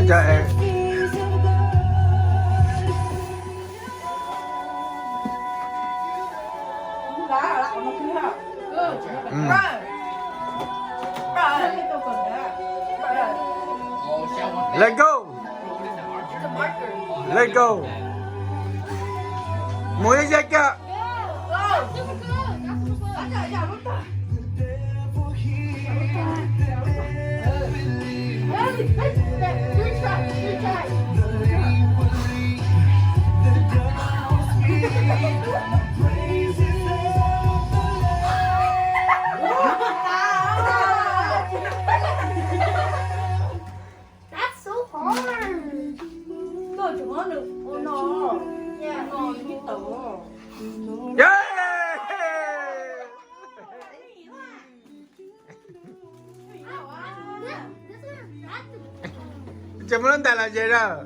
Cho em. Let go. Let go. Mus ib zaj kiag. That's so hard. Koj tseem muab nws ua no, no ib tawm. Tseem muab lub ntais los ze lawm.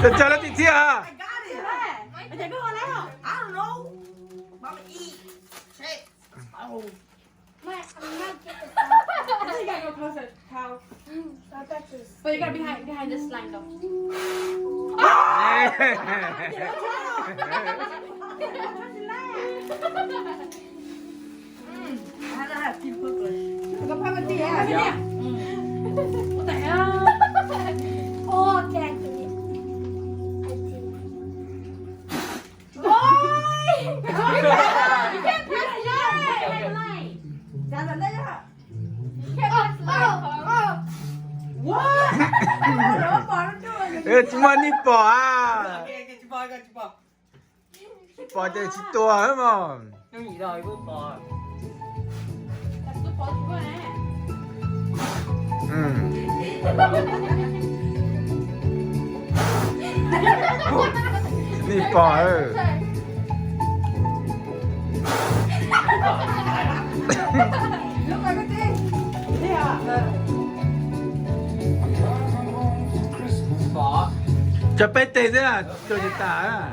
Tso lawv tim thiab hos. But you gotta be behind, behind this line though. What the hell? Tsis muaj neeg pom a. Tsis pom ces tsis tua mog. Neeg pom. Tso peb teg xwb, tua tsis tas.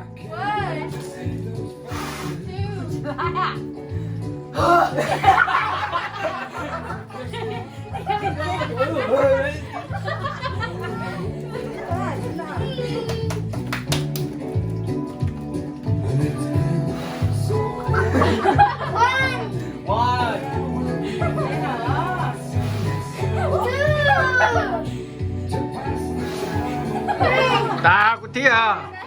Tas kuv thiab.